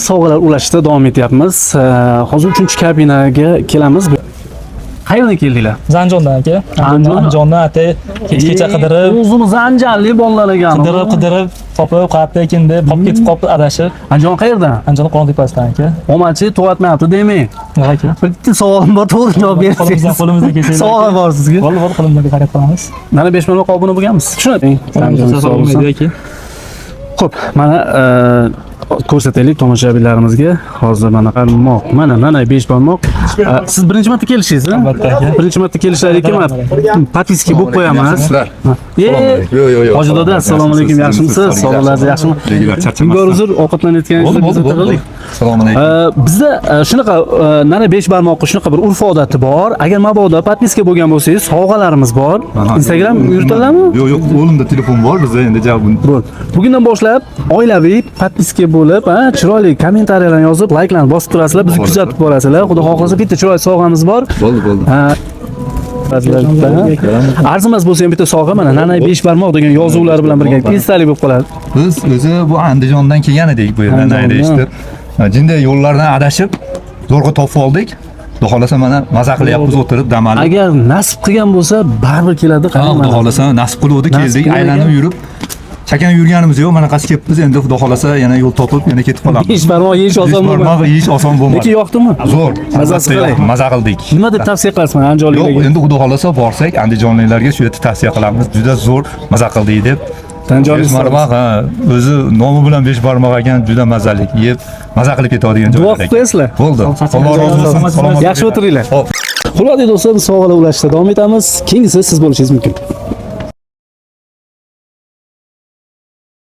Sovg'alar ulashishda davom etyapmiz. Hozir 3-kabinaga kelamiz. Qayerdan keldinglar? Zanjondan, aka. Andijon? Andijondan atay kecha qidirib, O'zimiz andijonlik bolalar ekan. Qidirib, qidirib, topib, qayerda ekan deb qolib ketib qolibdi adashib. Andijon qayerdan? Andijon Qo'rg'ontepasidan, aka. Omadchi to'g'atmayapti demang. Yo'q, aka. Bitta savolim bor, to'g'ri javob bersangiz. Qo'limizdan kelsa. Savol bor sizga. Bo'ldi, bo'ldi, qo'limizdan harakat qilamiz. Mana 5 barmoq obuna bo'lganmiz. Tushunadi. Bo'lmaydi, aka. Xo'p, mana ko'rsataylik tomoshabinlarimizga. Hozir mana barmoq, mana 5 barmoq. Siz birinchi marta kelishingiz, a? Albatta, aka. Birinchi marta kelishlaringiz mana подписка bo'lib qo'yamiz. Sizlar. E, Yo'q, yo'q, yo'q. Hoji doda, assalomu alaykum, yaxshimisiz? Sog'liqlaringiz yaxshimi? Begilar, charchamasdan. Bugun uzr, ovqatlanayotganingizda Bo'ldi, biz bo'ldi, bo'ldi. o'tirdik. Assalomu alaykum. Bizda shunaqa nana 5 barmoqqa shunaqa bir urf odati bor. Agar mabodo подписка bo'lgan bo'lsangiz, sovg'alarimiz bor. Aha. Instagram yuritiladimi? Yo'q, yo'q, o'limda telefon bor, bizda endi javob. Bo'ldi. Bugundan boshlab oilaviy подписка bo'lib, ha, chiroyli kommentariyalarni yozib, layklarni bosib turasizlar, bizni Bo'ladi. kuzatib borasizlar. Xudo xohlasa, bitta chiroyli sovg'amiz bor. Bo'ldi, bo'ldi. Ha. Arzimas bo'lsa ham bitta sovg'a, mana nanay 5 barmoq degan yozuvlar bilan birga esdalik bo'lib qoladi. Biz o'zi bu Andijondan kelgan edik bu yerdan Andijondan. ayda eshitib. Jinday yo'llardan adashib, zo'rg'a topib oldik. Xudo xohlasa, mana maza qilyapmiz o'tirib dam olib. Agar nasib qilgan bo'lsa, baribir keladi. Ha, Qarang Xudo mana. xohlasa, nasib qiluvdi, Nasib keldik, qilgan aylanib ekan. yurib. Chakan yurganimiz yo'q, mana qasi kelibmiz endi, Xudo xohlasa, yana yo'l topib, yana ketib qolamiz. 5 barmoq yeyish Besh oson barmoq bo'lmadi. yeyish oson bo'lmadi. Lekin yoqdimi? Zo'r. Mazasi qalay? Maza qildik. Nima deb tavsiya qilasiz mana Yo'q, andijonliklarga? endi Xudo xohlasa borsak, andijonliklarga shu yerda tavsiya qilamiz. Juda zo'r, maza qildik deb. Andijonlik 5 barmoq, ha, o'zi nomi bilan 5 barmoq ekan, juda mazali. Yeb, maza qilib ketadigan Duo joylar qilib ekan. qo'yasizlar. Bo'ldi. Alloh rozi bo'lsin. Salomat Yaxshi bo'linglar. o'tiringlar. Xo'p. Hurmatli do'stlar, biz sovg'alar ulashishda davom etamiz. Keyingisi siz bo'lishingiz mumkin.